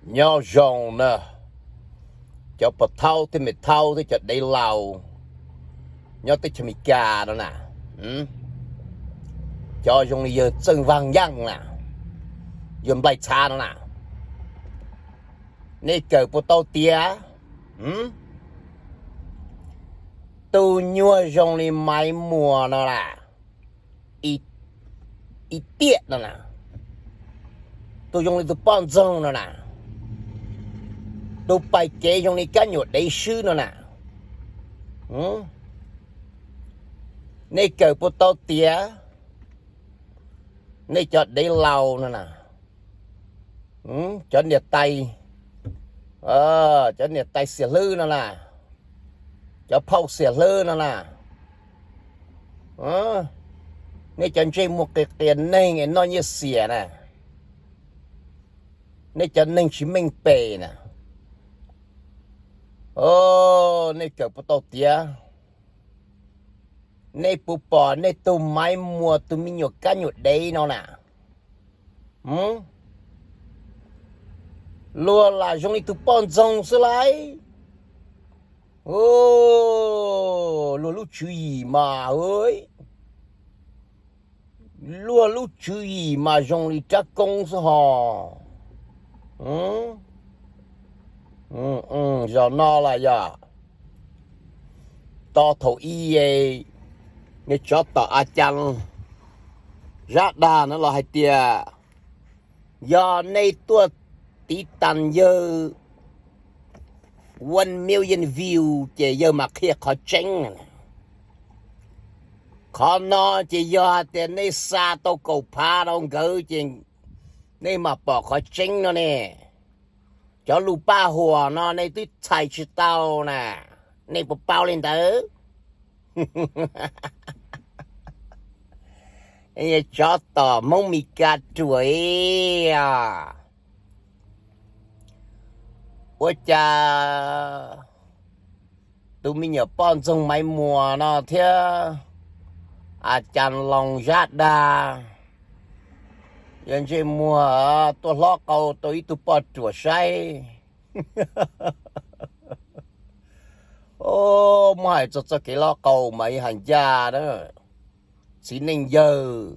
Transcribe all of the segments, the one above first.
Nyob zoo na, cov pog thaub thiab me thaub thiab cov dev laus nyob teb chaws Amelikas no na, cov zoo li yawg Txawj Vaj Yaj na, yawg Nplaig Txha no na, nej kawm puas tau tias tus nyuag zoo li Maiv Muas no na, ib tiam no na, tus zoo li tus poj ntxoog no na, tus pais kev zoo li kab nyuam dev swb no na, nej kawm puas tau tias nej cov dev laus no na, cov niam tais, cov niam tais xiam hlwb no na, cov phauj xiam hlwb no na, nej cov ntsej muag qias qias neeg es noj nyiaj xiam na, nej cov neeg tsis meej pem na, nej kawm puas tau tias, nej puas pom nej tus Maiv Muas tus me nyuam kab nyuam dev no na, luag lam zoo li tus poj ntxoog xwb lauj. Luag lub tswv yim mas, luag lub tswv yim mas zoo li rab koob xwb hos. Zaum no los yog tos thaum ub, nej tsov tom A Cas Zab Dag no los hais tias yog nej tuaj tiv tas yawg one million view ces yawg mam qhia qhov tseeb. Qhov no ces yog hais tias nej xa tau kaum phav rau nkawd ces nej mam pom qhov tseeb no ne. Cov lus paj huam no nej twb txhais tsis tau na, nej puas paub li ntawd? Tsov tom Hmoob Mes Kas ruam ib, ua cas tus me nyuam poj ntxoog Maiv Muas no thiab A Cas Loos Zab Dag yog ntsej muag tuaj hlob qau tau ib tug poj ruam saib. Muab hais txog txoj kev hlob qau mas ib hais ncaj na, txiv neej yawg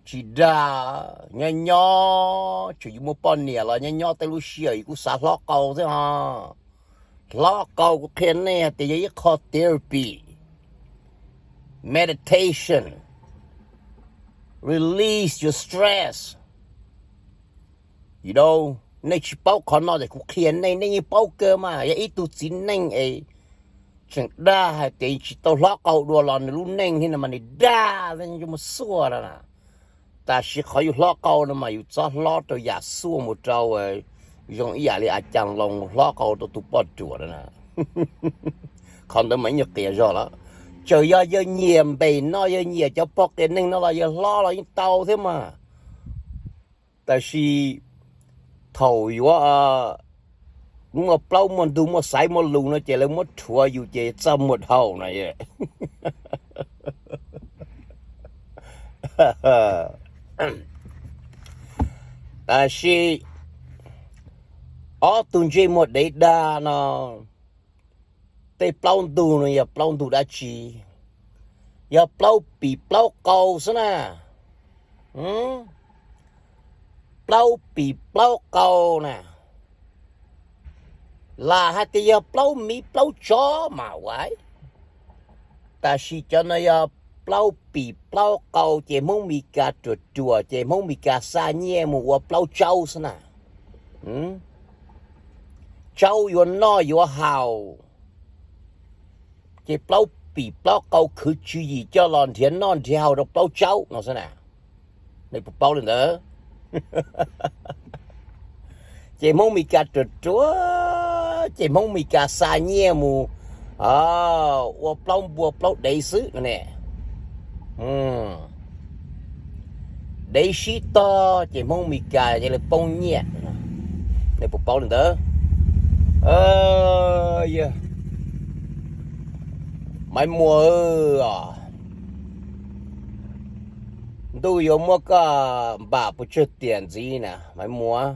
tsis dag, nyob nyob tseem yuav muaj poj niam los nyob nyob tej lub sij hawm yus kuj xav hlob qau thiab ho. Hlob qau kuv qhia nej hais tias yog ib qho therapy, meditation, release your stress. Nej tsis paub qhov no ces kuv qhia nej, nej yeej paub kawg mas, yog ib tug txiv neej es tseem dag hais tias tsis tau hlob qau dua los nws lub neej thiab no mas nws dag, mus xuaj no. Tab sis qhov yus hlob qau no mas yus txhob hlob rau yam xuaj mus rau zoo ib yam li A Cas Loos hlob qau rau tus poj ruam na. Qhov ntawd mas ib nyuag qias zog lawm. Txawm yog yawg nyiam npem no, yawg nyiam cov pog qias neeg no los yawg hlob los yeej tau thiab mas. Tab sis thaum yuav muaj plaub muaj ntug muaj xaiv muaj lus no ces lawv muab rhuav yus ces txaj muag dhau no. Tab sis ob tug ntsej muag dev dag no, tej plaub ntug no yog plaub ntug dab tsi? Yog plaub pim plaub qau xwb na. Plaub pim plaub qau na, lam hais tias yog plaub miv plaub tsov mas ua. Tab sis cov no yog plaub pim plaub qau ces Hmoob Mes Kas ruam ruam ces Hmoob Mes Kas xa nyiaj mus ua plaub tsaub xwb na. Tsaub yuav noj yuav haus, ces plaub pim plaub qau khwv tswv yim coj los nrhiav noj nrhiav haus rau plaub tsaub no xwb na. Nej puas paub li ntawd? Ces Hmoob Mes Kas ruam ruam, ces Hmoob Mes Kas xa nyiaj mus ua plaub npua plaub dev xwb no ne. Dev sib tog ces Hmoob Mes Kas ces lawv poob nyiaj. Nej puas paub li ntawd? Maiv Muas, ntuj yuav muab koj npam puas tsawg tiam ntxiv na Maiv Muas?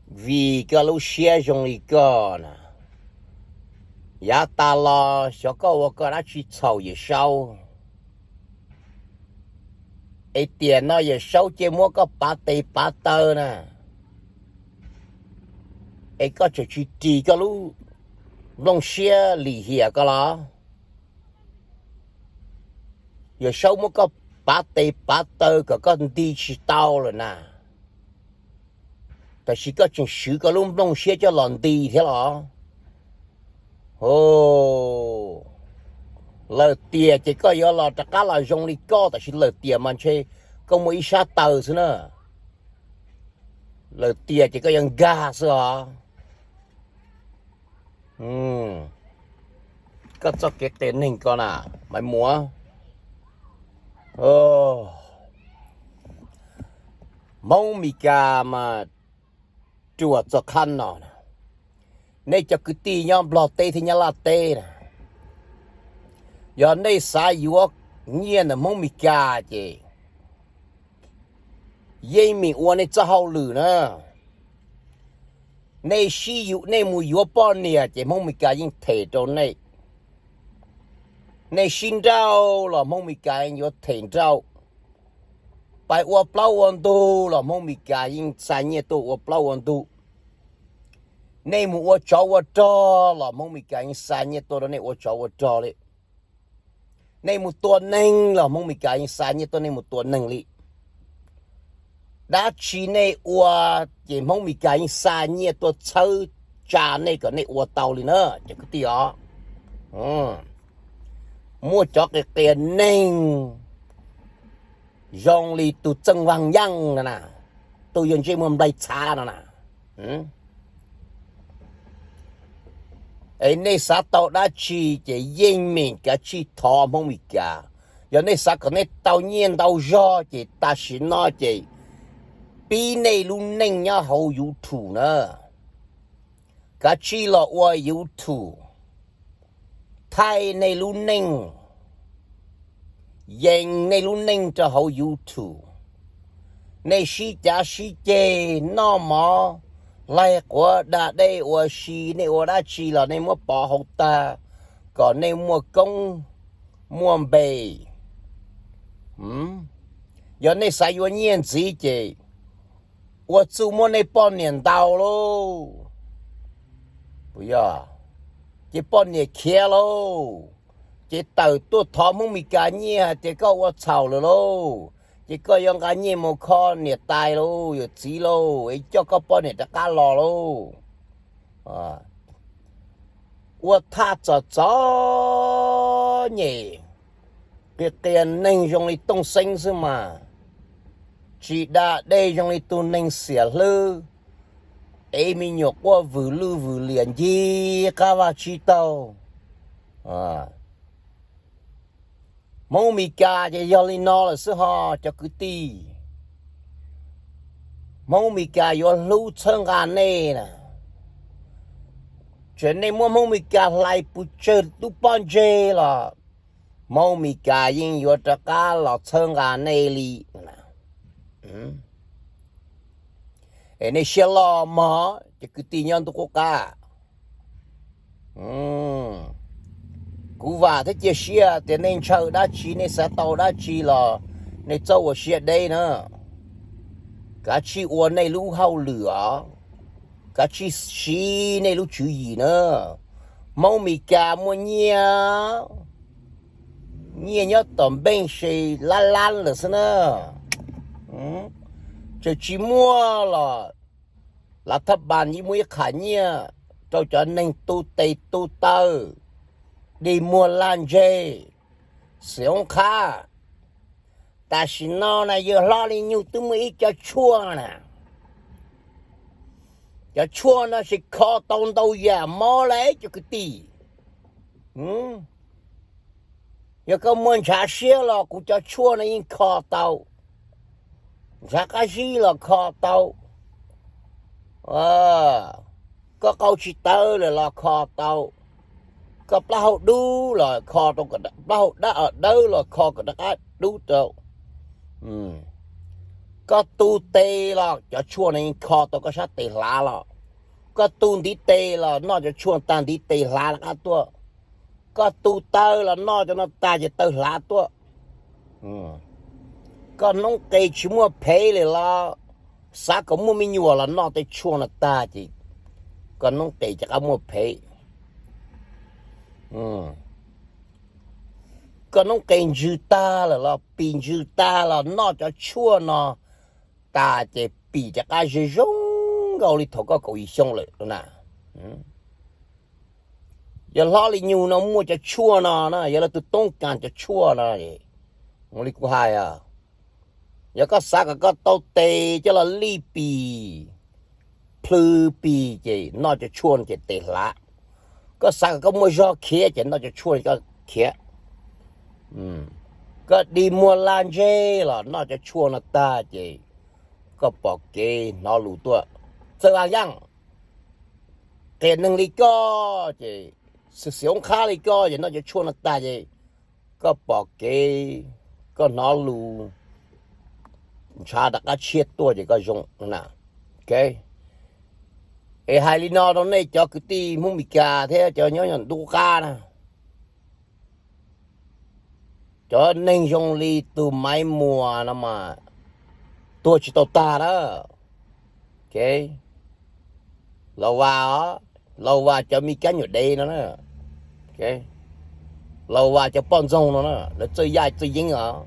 Vim koj lub siab zoo li koj na, yav tas los xyov koj ua koj dab tsi txhaum Yawm Saub, es tiam no Yawm Saub cia muab koj pav tes pav taw na, es koj tseem tsis ris koj lub nplooj siab lim hiam koj los? Yawm Saub muab koj pav tes pav taw kom koj nti tsis tau lawm na, tab sis koj tseem swv koj lub nplooj siab coj los nti thiab los? Lawm tiam ces koj yuav los rov qab los zoo li koj, tab sis lawm tiam mas ntshe koj muaj ib sab taw xwb na. Lawm tiam ces koj yuav nkag xwb os. Koj txoj kev qias neeg ko na, Maiv Muas. Hmoob Mes Kas mas ruam txog qhov no, nej cov kwv tij nyob Nplog teb thiab nyob Laj teb na, yog nej xav yuav nyiaj ntawm Hmoob Mes Kas ces yeej meem ua nej txoj hauj lwm na. Nej sib yuav, nej mus yuav poj niam ces Hmoob Mes Kas yeej them rau nej. Nej sib nrauj los Hmoob Mes Kas yeej yuav them nrauj. Pais ua plaub ua ntug los Hmoob Mes Kas yeej xa nyiaj tuaj ua plaub ua ntug. Nej mus ua tsov ua rog los Hmoob Mes Kas yeej xa nyiaj tuaj rau nej ua tsov ua rog li. Nej mus tua neeg los Hmoob Mes Kas yeej xa nyiaj tuaj nej mus tua neeg li. Dab tsi nej ua ces Hmoob Mes Kas yeej xa nyiaj tuaj txhawb tsa nej kom nej ua tau li na cov kwv tij os. Muaj cov qias qias neeg zoo li tus Txeej Vaag Yaaj no na, tus yawg ntsej muag nplaig txhav no na. Es nej xav tau dab tsi ces yeej meem kav tsij thov Hmoob Mes Kas. Yog nej xav kom nej tau nyiaj ntau zog ces tam sim no ces pib nej lub neej nyob hauv YouTube na. Kav tsij los ua YouTube, thaij nej lub neej, yees nej lub neej rau hauv YouTube. Nej sib cav sib ceg, noj mov, laig quav da dej ua si, nej ua dab tsi los nej muab pov hauv tag kom nej muaj koob muaj npe. Yog nej xav yuav nyiaj ntxiv ces ua txuj muab nej poj niam ntaus lauj. Puas yog? Ces poj niam khiav lauj. Ces tawm tuaj thov Hmoob Mes Kas nyiaj hais tias koj ua txhaum lawm lauj, ces koj yuav nqa nyiaj mus kho niam tais lauj, yawm txiv lauj, es coj koj poj niam rov qab los lauj. Ua thaj txom txom nyem, qias qias neeg zoo li Tooj Xeeb xwb mas, tsis da dej zoo li tus neeg xiam hlwb, ev me nyuam quaj vwm lwj vwm liam ncig qab vaj tsib taug. Hmoob Mes Kas ces yog li no lawm xwb ho cov kwv tij. Hmoob Mes Kas yuav hlub txhawb nqa nej na. Txawm nej muab Hmoob Mes Kas hlais pes tsawg lub pob ntseg los Hmoob Mes Kas yeej yuav rov qab los txhawb nqa nej li. Es nej siab loj mog cov kwv tij nyob ntuj qub qab. Kuv vam thiab cia siab tias nej ntshaw dab tsi, nej xav tau dab tsi los nej txhob ua siab deb na. Kav tsij ua nej lub hauj lwm os, kav tsij siv nej lub tswv yim na. Hmoob Mes Kas muaj nyiaj, nyiaj nyob tom npeej se lab lab lawm xwb na. Tseem tsis muaj los lav thab pas yeej muaj ib qham nyiaj rau cov neeg tu tes tu taw, dig muag lag ntseg, xwm oob qhab. Tam sim no na yawg hlob Li Nyug twb muaj ib co tshuaj na, cov tshuaj no ces kho tau ntau yam mob lawm cov kwv tij. Yog koj muaj ntshav siab los kuv cov tshuaj no yeej kho tau, ntshav qab zib los kho tau, koj qau tsis tawv lawm los kho tau, koj plaub hau dub los kho rau, plaub hau dawb los kho kom rov qab dub rau. Koj tu tes los cov tshuaj no yeej kho tau koj sab tes hlav los. Koj tu ntiv tes los noj cov tshuaj tag ntiv tes hlav rov qab tuaj. Koj tu taw los noj cov no tag ces taw hlav tuaj. Koj noob qes tsis muaj phem li los xav kom muaj me nyuam los noj tej tshuaj no tag ces koj noob qes rov qab muaj phem. Koj noob qes ntsws tag lawm los pim ntsws tag los noj cov tshuaj no tas ces pim rov qab ze zoo nkauj li thaum koj kaum yim xyoo lawm na. Yog hlob li nyuj no muaj cov tshuaj no na, yog lawv tus toob kas cov tshuaj no, ua li kuv hais, yog koj xav kom koj tau tes coj los lij pis, plhws pis ces noj cov tshuaj no ces tes hlav. Koj xav kom koj muaj zog khiav ces noj cov tshuaj no koj khiav. Koj dig muag lag ntseg los noj cov tshuaj no tag ces koj pom kev hnov lus tuaj. Txawj vaj yaaj, qias neeg li koj ces, xwm xwm oob qhab li koj ces noj cov tshuaj no tag ces koj pom kev, koj hnov lus, ntshav rov qab tshiab tuaj ces koj zoo na. Es hais li no rau nej cov kwv tij Hmoob Mes Kas thiab cov nyob nyob ntuj qab na, cov neeg zoo li tus Maiv Muas no mas tuag tsis tau tag na. Laus Vas, Laus Vas cov me kab nyuam dev no na, Laus Vas cov poj ntxoog no na, lawv txawj yaj txawj yeeb os.